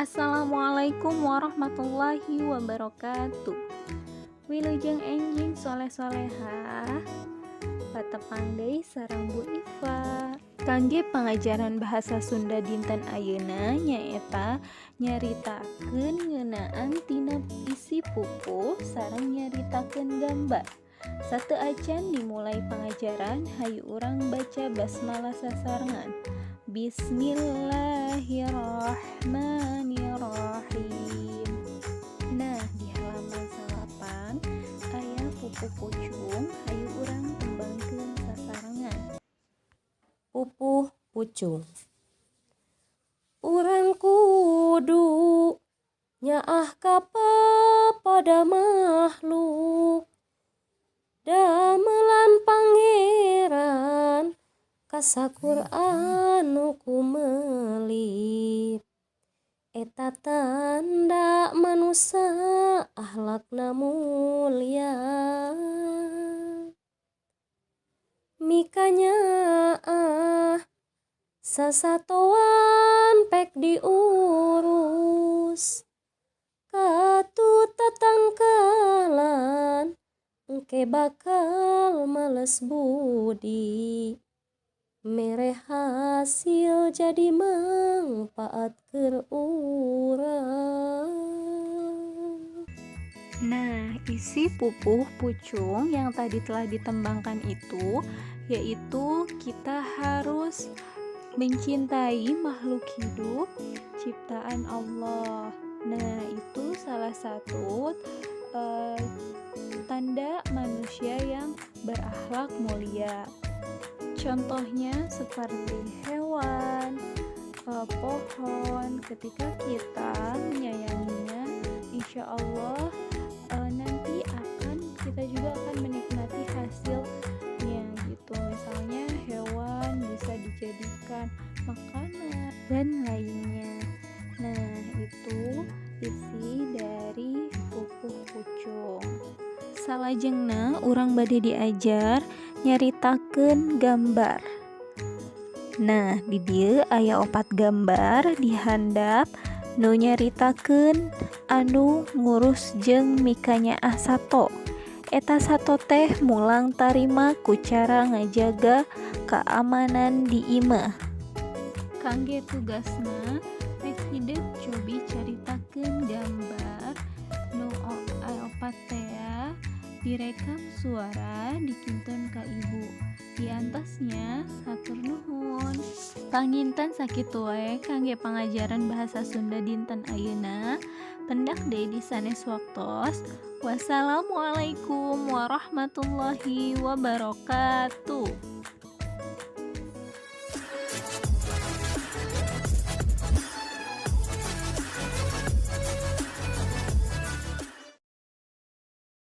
Assalamualaikum warahmatullahi wabarakatuh. Wilujeng enjing soleh-solehah. Patepang deui sareng Bu Iva. Kangge pangajaran bahasa Sunda dinten ayeuna nyaeta nyaritakeun ngeunaan tina isi pupuh sareng nyaritakeun gambar. Sateuacan dimulai pangajaran, hayu urang baca basmalah sasarengan. Bismillahirrahmanirrahim. Nah, di halaman 9 aya pupuh pucung, hayu urang tembangkeun sasarengan. Pupuh pucung. Urang kudu nyaah ka pada makhluk, damelan Pangeran kasakur anu kumelip. Eta tanda manusa ahlakna mulya. Mikanyaah sasatoan pek diurus, katut tatangkalan engke bakal males budi, mere hasil jadi mangpaat keur urang. Nah, isi pupuh pucung yang tadi telah ditembangkan itu yaitu kita harus mencintai makhluk hidup ciptaan Allah. Nah, itu salah satu tanda manusia yang berakhlak mulia. Contohnya seperti hewan, pohon. Ketika kita menyayanginya, insya Allah nanti akan kita juga akan menikmati hasilnya gitu. Misalnya hewan bisa dijadikan makanan dan lainnya. Nah, itu isi dari pupuh pucung. Salajengna urang bade diajar nyaritakeun gambar. Nah, di dieu aya 4 gambar di handap nu nyaritakeun anu ngurus jeung mikanyaah sato. Eta sato teh mulang tarima ku cara ngajaga keamanan di imah. Kangge tugasna, rek hidep cobi caritakeun gambar nu 4 tea, direkam suara dikintun ka ibu. Diantos nya, hatur nuhun. Panginten sakitu wae kangge pangajaran bahasa Sunda dinten ayeuna. Pendak deui di sanes waktos. Wassalamualaikum warahmatullahi wabarakatuh.